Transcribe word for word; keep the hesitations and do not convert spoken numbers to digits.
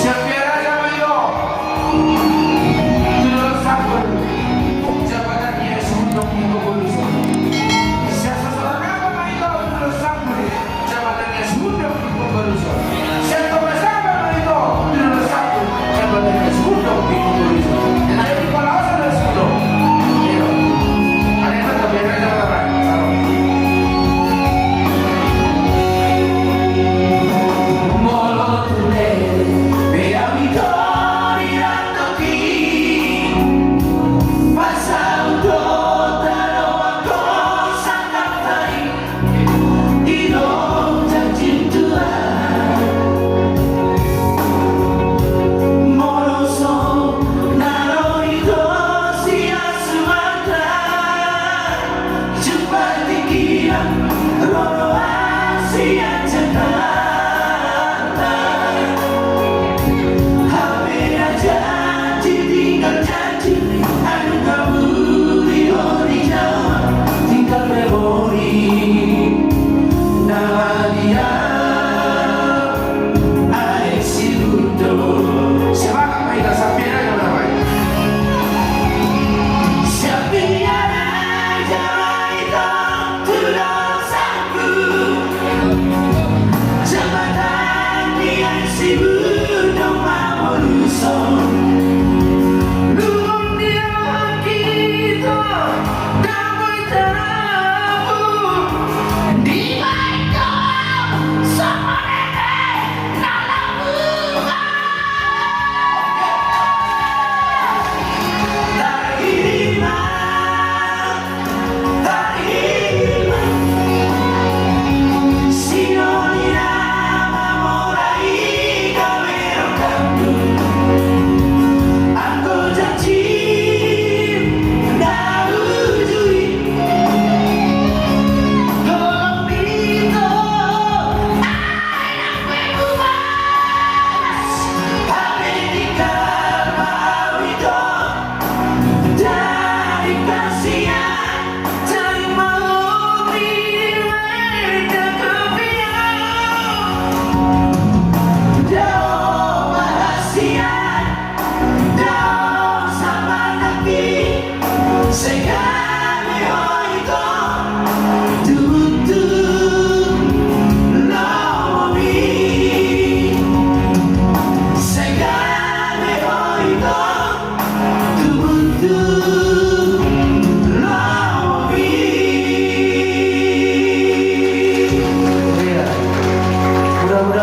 Siap biar aja, Mayo. Tuduh sampul. Jabatan dia sunduk di kepolisian. Siap seseorang apa, Mayo? Tuduh sampul. Jabatan dia sunduk di kepolisian. Siap seseorang apa, Mayo? Tuduh sampul. Jabatan dia sunduk di kepolisian. Jadi, kalau sudah sunduk. Iya. Ada yang tetap biar aja, Pak. Jumpa di kilang, roroan sian Jakarta. Hape na janji tinggal janji, anu kaburi hori jawa, tinggal memori. Nama dia? Aek Sihunto. Semangat, Mayo, sampe na, Mayo. Sampe na, Mayo, tulang sangku. Jabatan dia si budong mamoluson. Lungun dia kita.